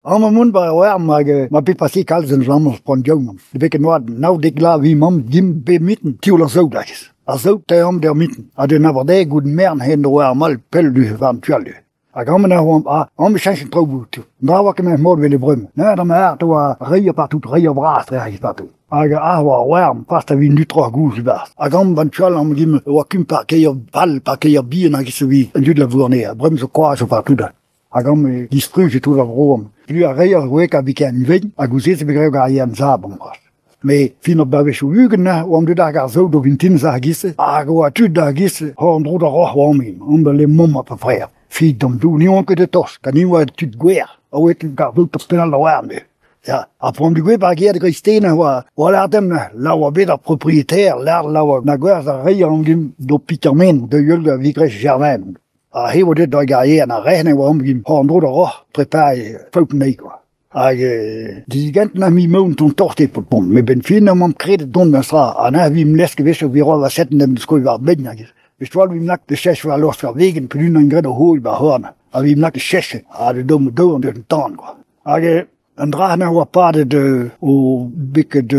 Amañ mont 'ba ur wern hag 'ma bet paseet kalz en amañ poan gaout. Ne vez ket mat nav dek vloaz 'vit mamm dimp bep mintin tioul ar saout aze. Ar saout 'teomp d'ar mintin ha d'un abardaez goude merenn en-dro ar mall pell du war an tu all. Hag amañ e oamp amañ e cheñch an traoù tout. Dra oa ket memes mod evel e bremañ. Neuze ma art oa reier partout, reier bras tre partout. Hag aze oa ar wern, fast a vin du-troc'h gouz e-barzh. Hag amañ 'ba an tu all amañ dimp e oa kum parkeier all, parkeier bihan hag e an dud labour anezhe. Bremañ zo koajoù partout. Hag amañ e distruj tout ar vro amañ. Plus ar reier a voe ka biken vein hag ouzh se e vez graet ar yen sabon c'hoazh. Met fin ar bloavezhioù 20 neuze oamp deuet hag ar saout o vintin ar giz-se hag oa tud ar giz-se hor dro da roc'h oamp omp da lemomp a peu près. Fi d'an dour ne oan ket e tost, ha ni oa tud gwer, a oa tud ar saout o pennal da oar-me. Ya, ha p'oamp degouezhet ba gêr da Greistena oa oa lâret dimp la oa bet ar proprietaire, lâret la oa na gwerzh ar reier omp dimp d'ho Pitermen, da heul da Vigrez Germain. Ha he oa deuet da garier ar rec'h ne oa omp dimp hor dro da roc'h prepariñ faout anezhi kwa. Hag digent na mi maon ton torte paotr pont, met 'benn fin emaomp kredet dont da tra ha neuze vimp lesk a-wechoù evit roiñ va setenn d'em skoilh war benn hag evel vimp lakaet da cheñch war lost ar vegenn peogwir graet o c'houi ba c'horn ha vimp lakaet da cheñch ha da dom daou an tan kwa. Hag an dra na oa padet o beket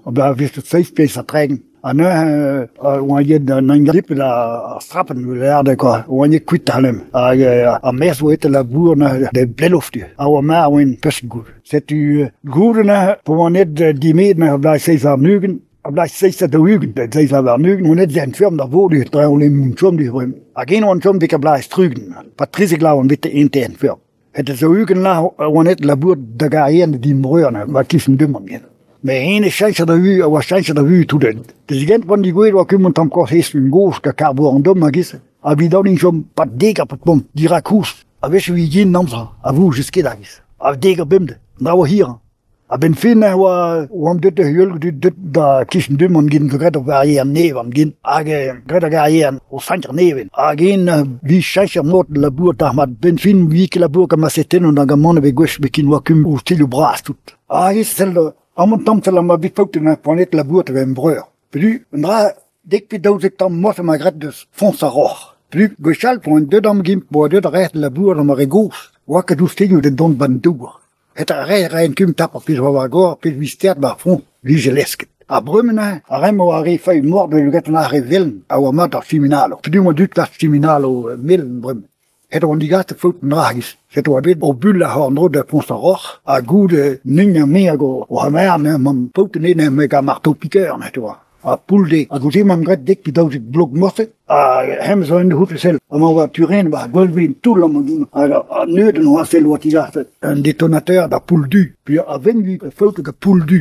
bloavezh seizh pezh ha 30. Ha neuze oan aet d'an gripet ar strapenn lâret kwa, oan aet kuit ac'hanemp. Hag ar maez oa aet labour neuze da Bellof a oa marv oan peseurt goud. Setu goude neuze pa oan aet dimeet neuze bloaz 27, ar bloaz 47, da 27 oan aet en feurm d'ar Vodu, dre on chom du bremañ. Hag eno on chom betek ar bloaz 30. Pa 13 vloaz oan bet en feurm. Het zo 20 vloaz oan aet labour da garier din breur neuze, war kichen du-mañ ken. Met hennezh cheñchet da vue a oa cheñchet da vue tout en. Dezigent oan digouezhet oa ket un tamm korf heson gozh gant karbour an domm a-giz. Ha 'vit daou din chom 'pad dek ha 'pad pemp dirak koulz. A-wechoù e yen amzer a voujez ket a-giz. Ha dek ha bemdez, an dra oa hirañ. A-benn fin e oa oamp deuet da heul deuet da kichen du-mañ gin zo graet ur garier nevez gin hag graet ar garier o sanker nevez hag en vi cheñch ar mod labourat ar mat 'benn fin vi ket labour gant ma setennoù hag amañ e vez gwech ken oa kum oustilhoù bras tout. Hag e sell amañ tamm sell amañ bet faot en poanet labourat evel em breur. Pedu un dra dek pe 12 tamm moc'h emañ graet deus foñs ar roc'h. Pedu gwechall poan deuet am gin poa deuet ret labourat gant ma re gozh oa ket oustilhoù da dont 'ba'n dour. Het a rae raen kum tap ar pezh oa war gor, pezh 'vit stert 'ba ar front, 'vije lesket. Ar bremañ neuze, ar re-mañ oa re fae mort evel get an ar re velen a oa mat d'ar siminaloù. Pedu oa deuet klask siminaloù melen bremañ. Het oan digaset faot an dra a-giz. Set oa bet o bull ar c'horn-dro da foñs ar roc'h ha goude nin ha me hag o c'hamar neuze mamm paotr anezhe neuze gant marteau-piqueur neuze oa. Ha poull-dezhe. Ha goude 'mamp graet dek pe 12 blog morse ha hemañ zo un c'houple sell. Amañ oa turenn war gwall-ven toull amañ din. Hag an neudenn oa sell oa digaset. Un détonateur da poull du. Puis a-benn faot hag poull du.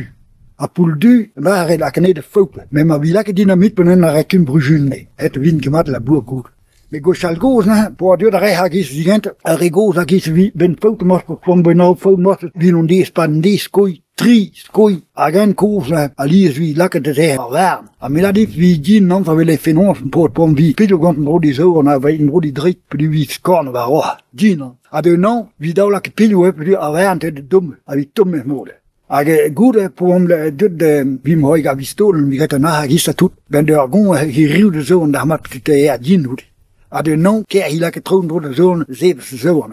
Ha poull du, ma a lakaet anezhe da faot. Met ma vi lakaet dinamit penaos a rae brujun Het vin ket mat labour goud. Met gwechall-gozh neuze, p'oa deuet ar re a-giz digent, ar re gozh a-giz 'benn faot emañ poan bennak faot morse 'vit an deiz 'pad an deiz skoilh, tri skoilh hag eñ kozh neuze alies 'vit lakaet da zerc'hel ar varn. Ha me lâr dit 'vit din amzer 'vel fenoz paotr poan 'vit piv gant an dro dizour na 'veit an dro didreid peogwir 'vit skorn war-roc'h din hañ. Ha d'un hañv 'vit daou lakaet pilhoù peogwir ar varn 'teue da domm ha 'vit tomm er mod. Hag goude p'oamp deuet 'vimp c'hoari gant pistolenn 'vit graet an arc'h a-giz ha tout. 'Benn d'ur goñ hiriv da zo an armat aet din out. Ha d'un hañv kaer he lakaet traoù en-dro da zorn zebr zorn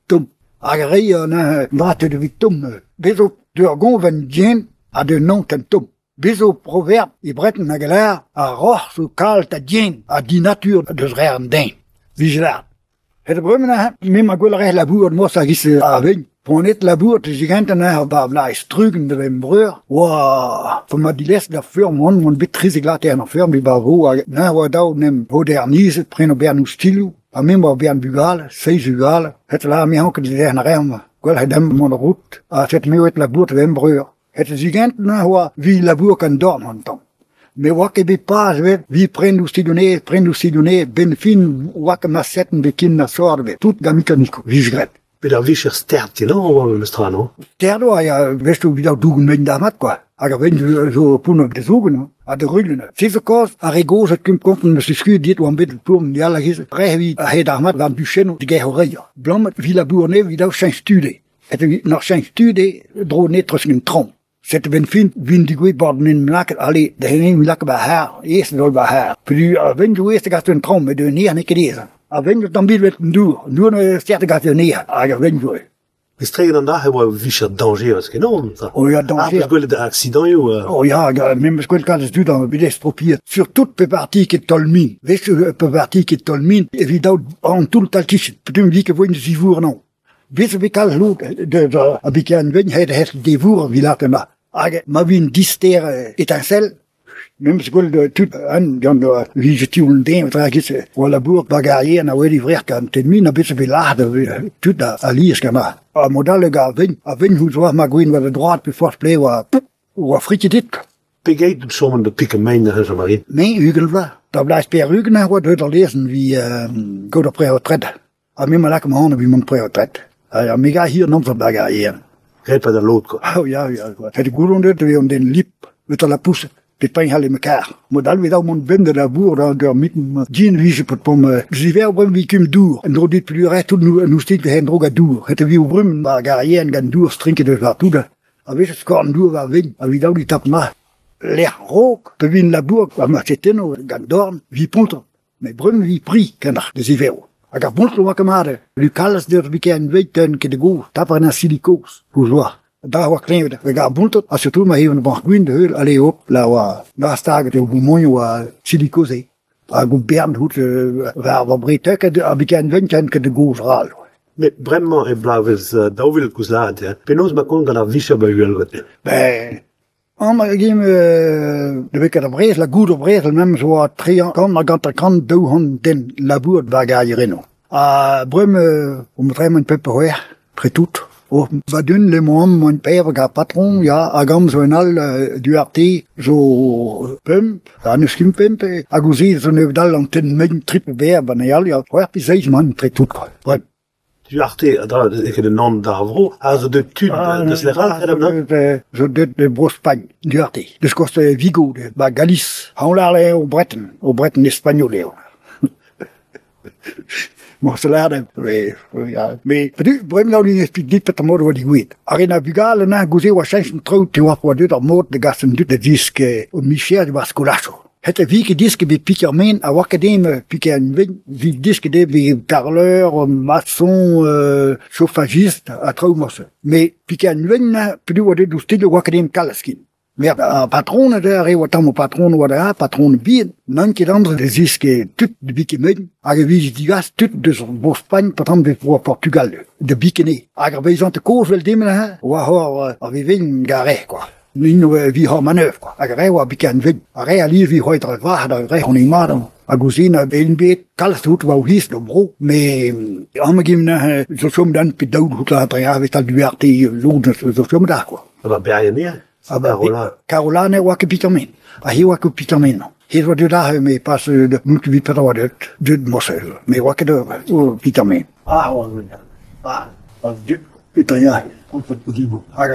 tomm. Hag ar re neuze dra teut evit tomm neuze. Bez zo d'ur goñ 'ven yen ha d'un hañv ken tomm. Bez zo proverb e breton hag a lâr ar roc'h zo kalt ha yen ha dinatur deus re an den. Vije lâret. Het bremañ neuze, me 'ma gwell ret labourat morse a-giz ar vegn. Poaniet labourat gentañ neuze 'ba bloaz trugenn da vem breur oa pa 'ma dilezet ar feurm oan oan bet 13 vloaz teir ar feurm e-ba vo hag neuze oa dav 'n em modernizet prenañ bern oustilhoù ha me 'm boa bern bugale, seizh vugale. Het lâr me 'rank derc'hen a reomp gwell eo dimp mont rout ha setu me oet labourat da vem breur. Het zigent neuze oa 'vit labour gant dorn an tamm. Me oa ket bet paz ebet 'vit pren oustilhoù pren oustilhoù 'benn fin oa ket ma setenn bet ken na sort ebet. Tout gant mekanikoù, 'vije graet. Met ar vicher stert-kenañ a oa memestra, non? Stert oa, ya, 'wech evit an dougen mein da mat kwa. Hag ar vein zo pounner da zougen ha da ruilh. Se zo kaoz ar re gozh a kum kompren meus skuilhet dit oan bet pourmen dial a-giz. Re evit a-hed ar mat war an duchennoù diger o reiñ. Blam 'vit labour nevez 'vit daou cheñch tu dezhe. Setu ur cheñch tud eo dro netra un traoñ. Setu 'benn fin 'vin degouezhet 'barzh en lakaet ale da hini lakaet ba c'harr, aes da ba c'harr. Peogwir a-benn zo aes da gas un traoñ met un hir n'eo ket aes. A-benn zo tamm ebet an dour, an dour n'eo start da gas un hir hag a-benn zo eo. Estreget an dra e oa ur vicher dañjerus kenañ ça. O ya Ah, dañjer. peus gwelet aksidantoù O ya, hag me 'meus gwelet kalz dud an bet estropiet. Surtout pe parti ket taol-min. Wech pe parti ket taol-min evit daout an toull tal-kichen. Peogwir vi ket voen zivour anezhañ. Bet zo bet kalz lod da a biken ven het het devour evit lâret emañ. Hag ma vin dister étincelle, me 'meus gwelet tud an gant vije tioul an den tra giz oa labour bagarien a oa vrec'h gant ten-min a bet zo bet lâret tud alies gant Ha mod all hag a ven ouzh war ma gwenn war da droad pe forzh plev oa friket dit. Pegeit out chomet da pikañ mein neuze, Jean-Marie? Me, 20 vloaz. Da bloaz pevar-ugent a oa deuet al lezenn evit kaout ur pre-retred. Ha me ma lakaomp ac'hann evit mont pre-retred. Ha me 'gar hir an amzer bagarien. Ret pa da lod quoi. Oh ya, ya, quoi. Het goulon deut eo an den lip, eus al lapoused, pet pañ c'halle ma kar. Mod all evit mont bemdez da labour da d'ur mitin din vije pot pom ziver brem vi kum dour. En dro dit plus tout nous stit en dro gant dour. Het vi brem war garien gant dour strinket eus war tout. A wech skorn dour war vin, a vid di tap ma. Lec'h rok, pe vin labour, war ma cheteno gant dorn, vi ponter. Me brem vi pri kenac'h de zivero. Hag ar bontl oa ket Lu kalz deus biken weit ten ket de go, taper en silikos, ouzh oa. Da oa kleñved, hag ar bontl, ha surtout ma heven bank gwin de heul, allez hop, la oa, da staget eo goumoñ oa silikose. Hag o bern hout war war bretek ha biken weit ten ket de go ral. Met bremañ e bloavezh 2000 koulz lâret, ya. Penaos ma kont gant ar vicher ba Uhelgoad? Ben, amañ gim de weket ar brez, la goud ar brez, memes oa tri kant hag hanter-kant 200 den labourat war gar eno. Ha brem o tremen pep c'hwec'h, tre tout. O va dun le moan moan per hag ar patron, ya, hag am zo en all Duarte zo pemp, ha neus ket pemp, hag ouzh zo nebeut all an tenn mein trip berr ban e all, ya, c'hwec'h pe seizh man tre tout, quoi. Brem. Duarte, a dra, e ket un anv d'ar vro, a zo deut tud deus lec'h all, kredabl, non? Zo deut de Bro-Spagn, Duarte. Deus kost Vigo, de, ba Galice. Ha on lâr eo Breton, o Breton espagnol eo. Morse lâret, ya. Me, pedu, bremañ on explique dit petra mod oa digouezet. Ar en a vugale na gouze oa cheñch an traoù te oa oa deut ar mod da gas an dud da disk o micher war skolajoù. Het e vi ket disk bet piker men a oa ket dem piker an ven, vi disk de vi carreleur, maçon, chauffagiste ha traoù morse. Me piker an ven na, pedu oa deut ouzh stil oa ket dem kalz kin. Mer ar patron da re oa tamm o patron oa da patron bihan, n'an ket amzer da zisk tud de bike meun, hag e vije digas tud deus ar Bro-Spagn patron bet bro Portugal, de bikene. Hag ar beizant kozh vel demen ha, oa hor ar veven gare, quoi. Nin oa vi hor manœuvre, quoi. Hag ar re oa bike an ven. Ar re a li vi c'hoet ar vac'h da re hon mat hag ouzhin a ben bet kalz tout oa o his do bro, me am gim na zo chom dan pe daoud hout la dre a vet al Duarte lod zo chom da, quoi. Ha ba berien eo? Ah ba, Carola. Carola ne oa ket pitamin. Ha hi oa ket pitamin. Hi oa deut aze, me pas n'out ket petra oa deut, deut morse. Me oa ket o pitamin. Ah, oa ah, ah, deut, petra ya, on pot dibo. Hag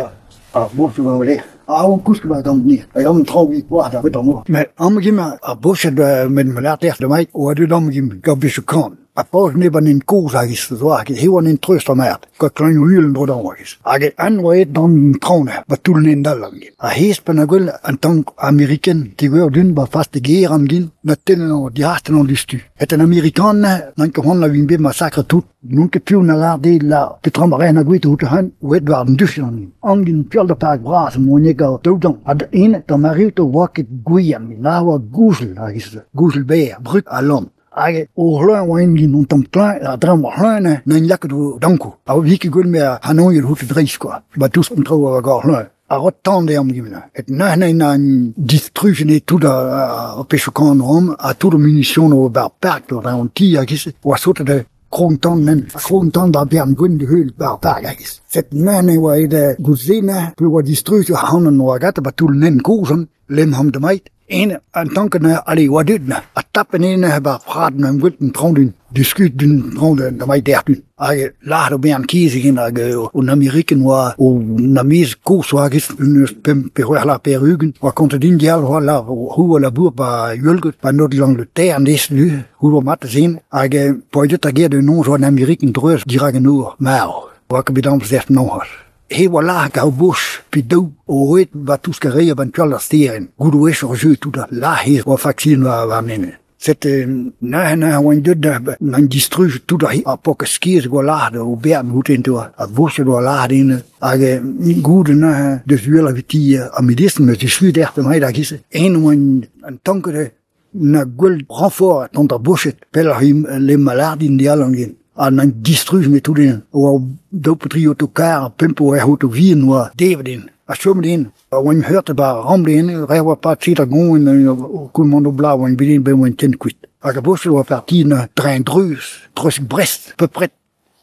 ar bos oa le. Ah, on kousk ba gant ni. Hag am traoñ vi koar da petra moa. Met am gim ar boched met ma lâret da mai, oa deut am gim gant besoù kan. A paoz ne ban en kozh hag is zo hag he oan en treust an erd, gant klañv uhel en dro d'an hag Hag an oa aet d'an traoñ ba toull en dal an gin. Ha hez pan a gwell an tank amerikan tegouezh dun ba fas de ger an gin, na tenn an dihasten an dustu. Het an amerikan n'an ket c'hoant la vin bet massacre tout. N'on ket piv na lâr de la petra ma ren a gwet out han, oet war an duchen an gin. An gin pial da park bras moinek a daou Ha en da mariv to oa ket gouiam, na oa gouzel hag is gouzel ber, bruk a lan. Hag o c'hloen oa en gin on tamm klañv, a dremm oa c'hloen, n'en lakaet o danko. A vi ket gwell me hanon el hout dreiz, quoi. Ba tous an traoù a gar c'hloen. A rot tan de am gimna. Et neuze an distrujen e tout a pechoù kan rom, a tout o munition o bar park, o an ti hag is, oa sotet de kroon tan nen, kroon tan da bern gwenn de heul bar park hag is. Set neuze oa ed gouzena, pe oa distruj oa hanon oa gat, ba toull nen kozhan, lem ham de mait. En an tanken allez oa deut na, a tapen en ba prad na gwet un traoñ dun, diskut dun traoñ da mai der dun. Hag lâret o bern kiz hag o Ameriken oa o na miz kozh oa gis un eus pemp pe c'hwec'h la per ugent, oa kontet din dial oa la hou a labour ba Uhelgoad, ba nord l'Angleterre an des lu, hou oa mat zin, hag poa deut a ger de noz oa an Ameriken dreuz dirak an our, mar, oa ket bet amzer noz. He oa lâret ar bouch pe daou o roet ba tous ka re ban tual ar steren. Gout o ech ur jeu tout a la he oa faksin war nene. Sete neuze neuze 'oan deuet da 'n distrujet tout ar paourkaezh kezeg 'oa lazhet o bern oute doa ar Voched 'oa lazhet eno hag goude neuze deus uhel eviti ar medisin 'meus disujet dec'h da giz-se. Eno 'oa un tankad na gwell rañforet gant ar Boched pelec'h emañ Malardin diàr ken. Ha 'nint distrujet tout eno. Oa daou pe dri otokarr ha pemp pe c'hwec'h oto vihan 'oa devet eno ha chomet eno. Pa oan heurtet 'ba ar ramp eno ret 'oa partiñ da goñ mont o bloaz 'oan bet 'benn 'oan ken kuit. Hag ar Boched 'oa parti neuze tren-dreuz, treuz Brest peupred.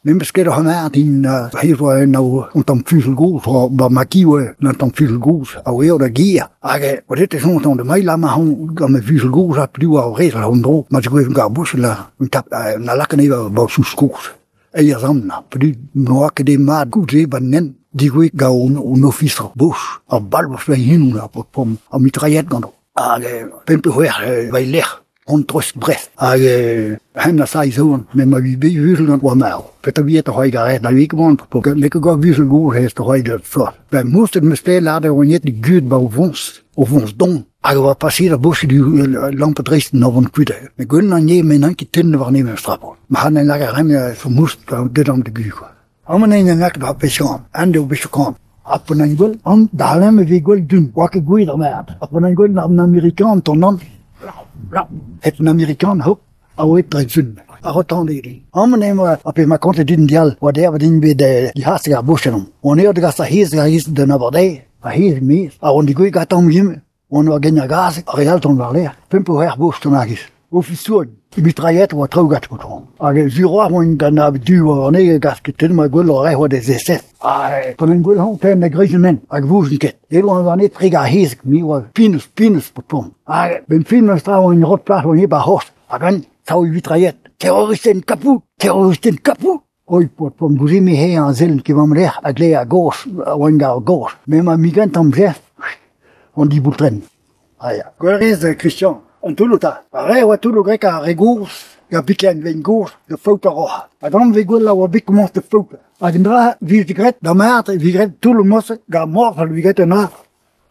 Me 'meus ket ur c'hannad din hezh 'oa un tamm fusul gozh 'ba maquis 'oa un tamm fusul gozh a oa da gêr hag o te soñj dont da mail amañ gant ma fusul gozh ha piv ar wrez an-dro ma zegouezh gant ar Boched là un tap na lakaet anezhi 'ba souz kozh. Eizh an peogwir n'oa ket mat goude 'ba 'n hent degouezh gant an ofiser Boch ar balv hini ar mitraillette gantañ. Hag pemp pe c'hwec'h war e lerc'h hon treuz Brest hag hen a sailh zoken met ma vi bet uzel gant oa marv. Petra 'vi da c'hoari garet da vik 'oan n'eo ket gant uzel gozh ez da c'hoari da sort. Ben moustet 'meus pell lâret e oan aet gud 'ba o voñs, o voñs don. Hag e oa paseet ar Boched lampat dreist en avan kuit. Met gwelet an eo met n'int ket tennet warne memestra. Ma c'hallen lakaat a zo moust deut an da gu quoi. Amañ en lakaet ar pezh an eo bet kan. Ha pa n'en gwell an da e vez gwell dun. Oa ket gouez ar merd. Ha pa n'en gwell an Amerikan ton an het an Amerikan hop a oa dre zun. A rotan dit. Amañ emañ a pe ma kontet din dial oa dervet din bet dihastig ar bouchenn. On eo da gas ar hez ar hez d'un abordé, ar hez mez, a on digouez gantañ gim On oa gen ar gazeg, ar re all tont war-lerc'h, pemp eur c'hwec'h bost an argis. Ofisour, mitrailhet oa traoù ganto. Hag sur oa oant gant ar du warne gas ket tenn ma gwell ar re oa da zesez. Ha pan en gwell hon tenn a greiz an hent, hag voujen ket. Elo an warne treg ar hezeg, me oa pinous, pinous po pom. Hag ben fin meus tra oan rot plas oan ba c'horz. Hag an taol mitrailhet. Terroristen kapou, terroristen kapou. Oi, paotr pom gouze me he an sell kevamm-lec'h a gle a-gozh, a oan a-gozh. Me ma migent amzer on diboultrenn. Ah ya. Gwell rez, Christian, an toulloù 'ta. Ar re a oa toulloù grek ar re gozh, gant biken vein gozh, da faoutañ roc'h. Hag an vez gwell a oa bet komañs da faoutañ. Hag an dra 'vije graet da mat e vije graet toulloù morse, gant morzhol 'vije graet un dra,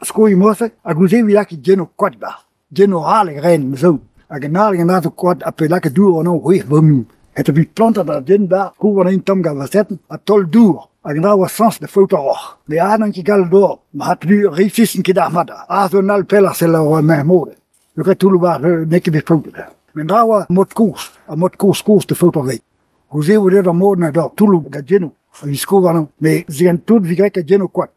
skoilh morse, hag ouzh se 'vije lakaet genoù koad 'barzh. Genoù all e raen ma zo. Hag an all an dra zo koad ha pe lakaet dour warnañ c'hwec'h bomm. Het evit plantañ da den 'ba, kouvr un tamm gant va zetenn ha taol dour. Hag an dra oa sañs da faoutañ roc'h. Ne adan ket gallout d'ober. Ma c'hat reüsisin ket ar mat. Aze un all pelloc'h sell ar meh-mod. Ne ket toulloù war n'eo ket bet faoutet. Met an dra oa mod kozh, ha mod kozh-kozh da faoutañ re. Gouze eo deuet ar mod na d'ober toulloù da genoù. A viskoù warnañ. Met se an tout 'vit graet da genoù koad.